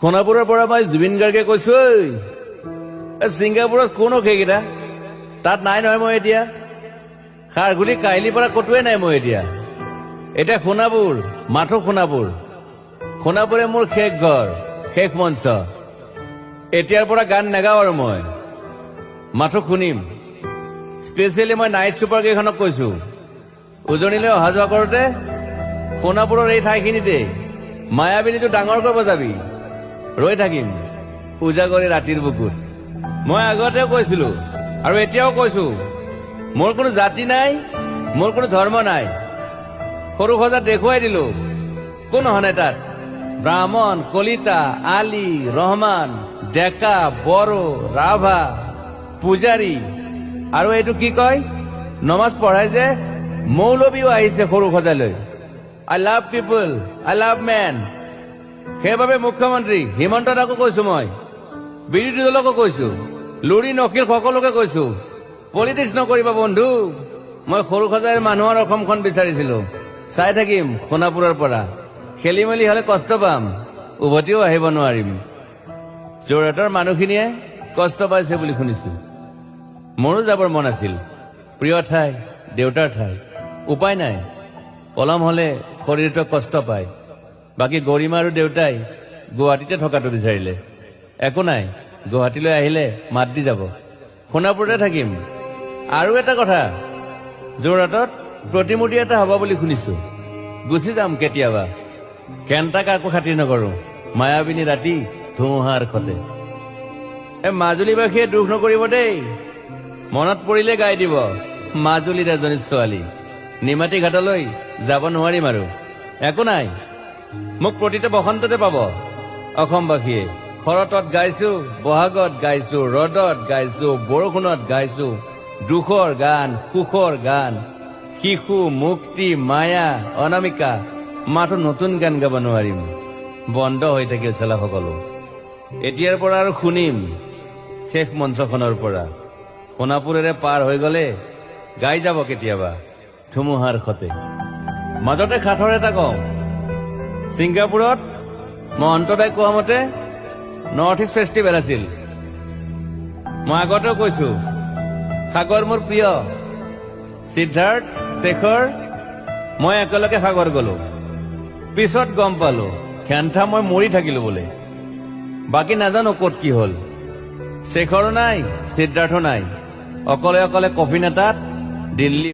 সোণাপুৰৰ পৰা মই জুবিন গাৰ্গে কৈছো। ঐ, এই ছিংগাপুৰত কোন সেইকেইটা তাত নাই নহয়। মই এতিয়া খাৰঘুলি কাহিলীৰ পৰা ক'তোৱে নাই। মই এতিয়া এতিয়া সোণাপুৰ, মাথো সোণাপুৰ। সোণাপুৰে মোৰ শেষ ঘৰ, শেষ মঞ্চ। এতিয়াৰ পৰা গান নাগাওঁ আৰু মই মাথো শুনিম। স্পেচিয়েলি মই নাইট ছুপাৰ কেইখনক কৈছো, উজনিলৈ অহা যোৱা কৰোঁতে সোণাপুৰৰ এই ঠাইখিনিতে মায়াবিনীটো ডাঙৰকৈ বজাবি। ৰৈ থাকিম উজাগৰী ৰাতিৰ বুকুত। মই আগতেও কৈছিলো আৰু এতিয়াও কৈছো, মোৰ কোনো জাতি নাই, মোৰ কোনো ধৰ্ম নাই। সৰু সজাত দেখুৱাই দিলো, কোন অহা নাই তাত। ব্ৰাহ্মণ, কলিতা, আলী, ৰহমান, ডেকা, বড়ো, ৰাভা, পূজাৰী আৰু এইটো কি কয়, নমাজ পঢ়াই যে মৌলবীও আহিছে সৰু সজালৈ। I love people, I love man. সেইবাবে মুখ্যমন্ত্ৰী হিমন্ত দাকো কৈছো, মই বিৰোধী দলকো কৈছো, লুৰিণ অখিল সকলোকে কৈছো, পলিটিক্স নকৰিবা বন্ধু। মই সৰু সজাইৰ মানুহৰ অসমখন বিচাৰিছিলো। চাই থাকিম সোণাপুৰৰ পৰা। খেলি মেলি হলে কষ্ট পাম, উভতিও আহিব নোৱাৰিম। যোৰহাটৰ মানুহখিনিয়ে কষ্ট পাইছে বুলি শুনিছো। মোৰো যাবৰ মন আছিল, প্ৰিয় ঠাই, দেউতাৰ ঠাই। উপায় নাই, পলম হলে শৰীৰটোৱে কষ্ট পায়। বাকী গৰিমা আৰু দেউতাই গুৱাহাটীতে থকাটো বিচাৰিলে। একো নাই, গুৱাহাটীলৈ আহিলে মাত দি যাব। সোণাপুৰতে থাকিম। আৰু এটা কথা, যোৰহাটত প্ৰতিমূৰ্তি এটা হ'ব বুলি শুনিছো। গুচি যাম কেতিয়াবা। কেণ্টা কাকো খাতিৰ নকৰো। মায়াবিনী ৰাতি ধুমুহাৰ সতে। এই মাজুলীবাসীয়ে দুখ নকৰিব দেই, মনত পৰিলে গাই দিব মাজুলীত এজনী ছোৱালী। নিমাতী ঘাটলৈ যাব নোৱাৰিম আৰু। একো নাই, মোক প্ৰতিটো বসন্ততে পাব অসমবাসীয়ে। শৰতত গাইছো, বহাগত গাইছো, ৰ'দত গাইছো, বৰষুণত গাইছো, দুখৰ গান, সুখৰ গান, শিশু, মুক্তি, মায়া, অনামিকা। মাথো নতুন গান গাব নোৱাৰিম। বন্ধ হৈ থাকিল চেলা সকলো। এতিয়াৰ পৰা আৰু শুনিম শেষ মঞ্চখনৰ পৰা। সোণাপুৰেৰে পাৰ হৈ গলে গাই যাব কেতিয়াবা ধুমুহাৰ সতে। মাজতে সাঁথৰ এটা কওঁ। ছিংগাপুৰত মই অন্তদাই কোৱা মতে নৰ্থ ইষ্ট ফেষ্টিভেল আছিল। মই আগতেও কৈছো, সাগৰ মোৰ প্ৰিয়। সিদ্ধাৰ্থ, শেখৰ, মই একেলগে সাগৰ গলো। পিছত গম পালো খেন্থা মই মৰি থাকিলো বোলে। বাকী নাজানো ক'ত কি হ'ল। শেখৰো নাই, সিদ্ধাৰ্থো নাই। অকলে অকলে কফিন এটাত দিল্লী।